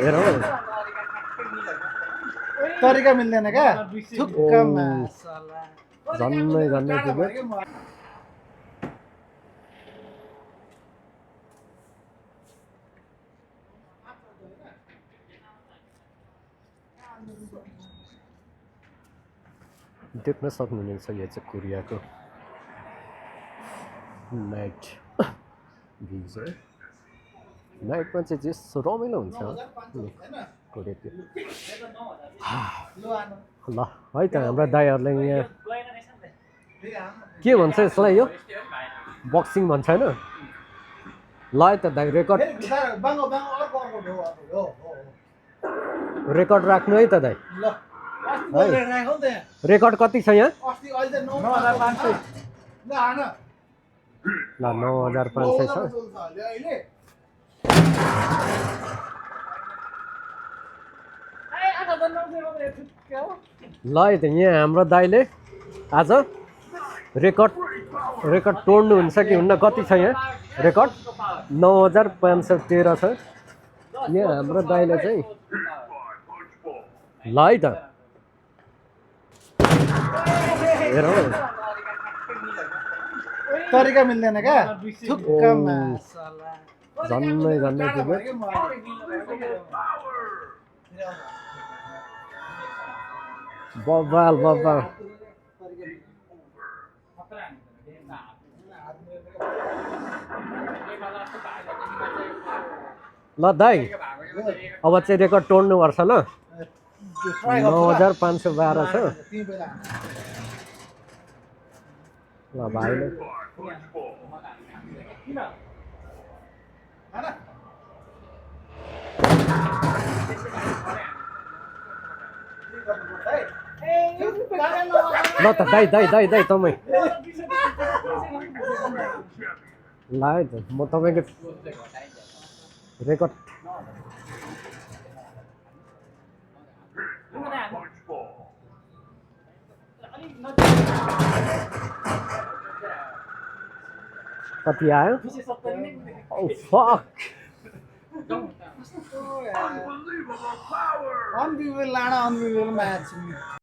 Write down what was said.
हेरौँ तरिका मिल्दैन क्या थुक्कामा झन्नै झन्नै पुग्यो देख्न सक्नुहुनेछ यो चाहिँ कोरियाको नाइट भ्युज है नाइटमा चाहिँ जस्तो रमाइलो हुन्छ कोरियातिर ल है त हाम्रा दाइहरूले यहाँ के भन्छ यसलाई यो बक्सिङ भन्छ होइन ल है त दाइ रेकर्ड राख्नु है त दाइ रेकर्ड कति छ यहाँ ल 9500 छ ल है त यहाँ हाम्रो दाइले आज रेकर्ड तोड्नुहुन्छ कि हुन्न कति छ यहाँ रेकर्ड 9513 छ यहाँ हाम्रो दाइले चाहिँ ल है त हेरौँ तरिका मिल्दैन क्या थुक्कामा झन्नै झन्नै पुग्यो बब्बाल बब्बाल ल दाइ अब चाहिँ रेकर्ड तोड्नुपर्छ ल 9512 छ ल भाइले ल त दाइ तपाईँ ल है त म तपाईँको रेकर्ड कति आयो अनबिलिभेबल लाडा अनबिलिभेबल म्याच